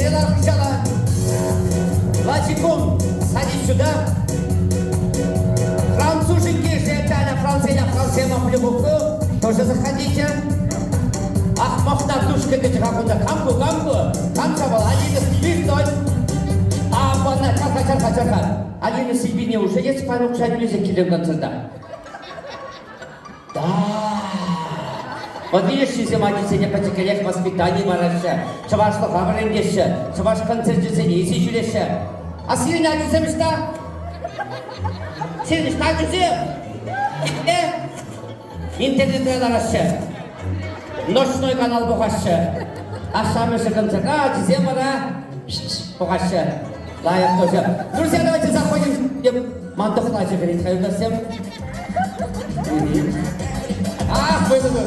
Сире лар хыҫала. Лачикум, садись сюда. Француженки же опять Франция, Франция, Маплюбуку. Тоже заходите. Ах, мохнатушка, ты кунта кам ку, кам ку? Кам ҫавал? Алина Спиртон. А, бана, чарха, чарха, чарха. Алина Сильвине уже есть пан укҫа тӳлесе килен концерта. Да. Вот видишь, ҫынсем ачисене пӗчӗккӗнех воспитани параҫҫӗ, чӑвашлӑха вӗрентеҫҫӗ, чӑваш концерчӗсене илсе ҫӳреҫҫӗ. А сирӗн ачусем ӑҫта? Сирӗн ӑҫта ачусем? Э? Интернетре лараҫҫӗ. Ночной канал пӑхаҫҫӗ. Ашшӗ-амӑшӗ концерта, ачисем вара пӑхаҫҫӗ. Лайӑх тоже. Друзья, давайте заходим. Ман тӑхлачӗ вӗрет-ха юлташсем. Ах, вылӑпӑр.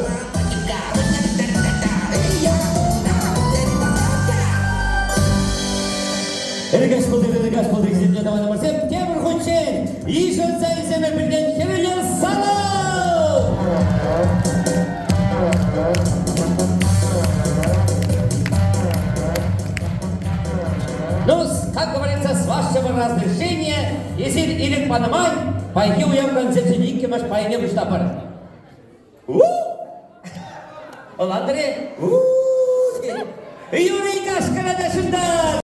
Ӗлӗкӗш пултӑр, ӗлӗкӗш пултӑр, хисеплӗ тӑванӑмӑрсем, тепӗр хутчен йышӑнса илсемӗр пиртен хӗвеле салам! Ну, как говорится, с вашего разрешения, эсир ирӗк панӑ май, паянхи уяв концерчӗн иккӗмӗш пайне пуҫлапӑр. Ӑнлантӑр-и? Юрий Кашкӑра та шӑнтар!